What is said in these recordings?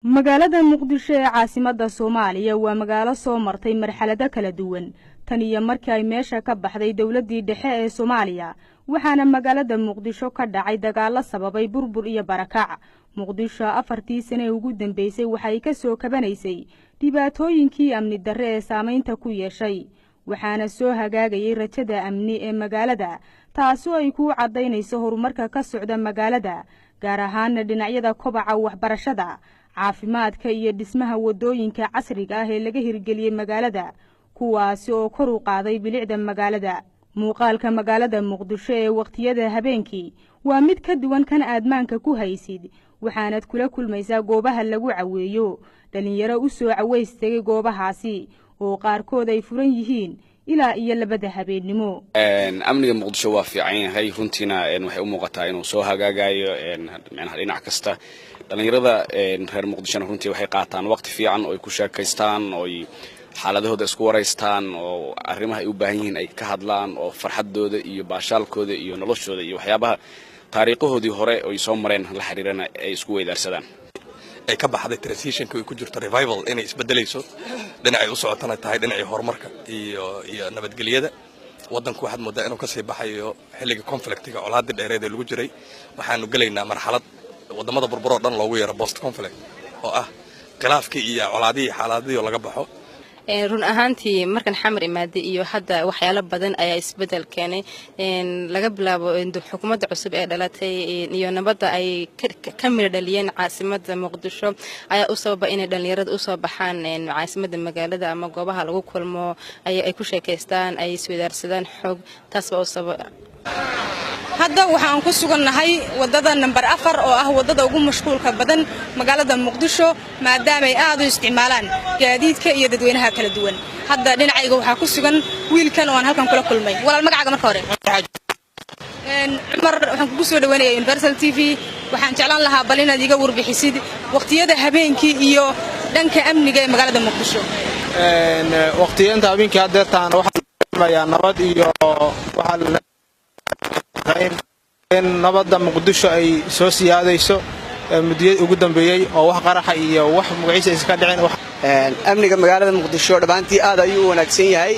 Magaalada Muqdisho ee caasimadda Soomaaliya waa magaalo soo martay marxalado kala duwan tan iyo markii ay meesha ka baxday dowladdii dhexe ee Soomaaliya, waxaana magaalada Muqdisho ka dhacay dagaallo sababay burbur iyo barakac. Muqdisho 4tii sane ee ugu dambeysay waxay ka soo kabanaysay dhibaatooyinkii amni darre ee saamaynta ku yeeshay, waxaana soo hagaagayay rajada amni ee magaalada, taasoo ay kuu caddaynayso horumarka ka socda magaalada, gaar ahaana dhinacyada kobaca waxbarashada, caafimaadka iyo dhismaha waddooyinka casriga ah ee laga hirgeliyey magaalada, kuwaasi oo kor u qaaday bilicda magaalada. Muuqaalka magaalada Muqdisho ee wakhtiyada habeenkii waa mid ka duwan kan aadmaanka ku haysid, waxaanad kula kulmaysaa goobaha lagu caweeyo dhallinyaro u soo caweys tegay goobahaasi oo qaarkood ay furan yihiin ilaa iyo 2da habeennimo. Amniga Muqdisho waa fiican yahay runtiina, waxay u muuqataa inuu soo hagaagayo micnaha dhinac kasta. Dhallinyarada reer Muqdishona runtii waxay qaataan waqti fiican oo ay ku sheekaystaan oo ay xaaladahooda isku waraystaan oo arrimaha ay u baahan yihiin ay ka hadlaan oo farxadooda iyo baashaalkooda iyo noloshooda iyo waxyaabaha taariikhahoodii hore ay soo mareen la xiriirana ay isku weydaarsadaan. Ay ka baxday transitionka ay ku jirto revival, inay isbedelayso, dhinacay u socotana tahay dhinacii horumarka iyo nabadgelyada waddanku. Waxaad moodaa inuu kasii baxayo xilliga conflictiga, colaadii dheereed ee lagu jiray. Waxaanu gelaynaa marxalad waddamada burburoo dhan loogu yeero post conflict, oo ah khilaafkii iyo colaadihii, xaaladihii oo laga baxo. Run ahaantii, markan Xamar imaaday iyo hadda waxyaalo badan ayaa isbedel keenay, laga bilaabo xukuumadda cusub ee dhalatay iyo nabadda ay ka midho dhaliyeen caasimada Muqdisho ayaa u sababa inay dhallinyarada usoo baxaan caasimada magaalada ama goobaha lagu kulmo, ay ku sheekaystaan, ay isweydaarsadaan xog. Taas baa u sababa. Hadda waxaan ku sugannahay waddada nambar 4 oo ah waddada ugu mashquulka badan magaalada Muqdisho, maadaamay aad u isticmaalaan gaadiidka iyo dadweynaha kala duwan. Hadda dhinacayga waxaa ku sugan wiilkan oo aan halkan kula kulmay. Walaal, magacaaga marka hore? Cumar, waxaan kugu soo dhawaynaya Universal TV. Waxaan jeclaan lahaa bal inaad iga warbixisid waqtiyada habeenkii iyo dhanka amniga ee magaalada Muqdisho. Waqtiyeenta habeenkii haddeertaan waxaa nabad iyo waxaa in nabadda Muqdisho ay soo siyaadayso muddiyad ugu dambeeyey oo wax qaraxa iyo wax magaciisa aysan ka dhicin. Amniga magaalada Muqdisho dhammaantii aad ayuu u wanaagsan yahay.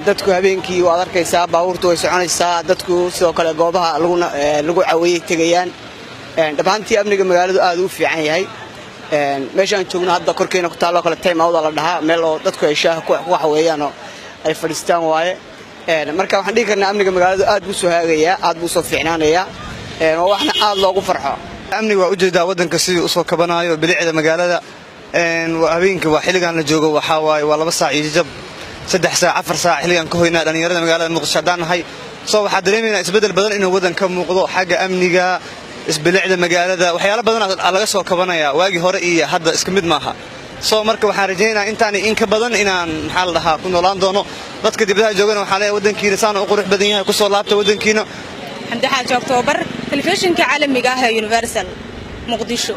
Dadku habeenkii waad arkaysaa, baabuurtu way soconaysaa, dadku sidoo kale goobaha lagu caweeyey tegayaan. Dhammaantii amniga magaaladu aad u fiican yahay. Meeshaan joogno hadda korkeena ku taalloo kale Time Out la dhahaa, meel oo dadku ay shaaha ku waxweeyaan oo ay fadhiistaan waaye. Marka waxaan dhihi karnaa amniga magaaladu aad buu soo haagayaa, aad buu soo fiicnaanayaa, waa waxna aad loogu farxo. Amniga waa ujeedaa, waddanka sidii usoo kabanayo, bilicda magaalada. Habeenkii waa xilligan la joogo, waxaa waaye waa 2 saac iyo jajab, 3 saac, 4 saac xilligan ka hoynaa dhallinyarada magaalada Muqdisho haddaan nahay. Soo waxaa dareemaynaa isbeddel badan inuu waddan ka muuqdo xagga amniga, isbilicda magaalada. Waxyaalo badan laga soo kabanaya, waagii hore iyo hadda iska mid maaha. Soo marka waxaan rajaynayaa intaan in ka badan inaan, maxaa la dhahaa, ku noolaan doono. Dadka dibadaha joogana waxaa leeyahay, waddankiina saan u qurux badan yahay, kusoo laabta waddankiina. Xamdi Xaaji Oktoobar, telefishinka caalamiga ah ee Universal, Muqdisho.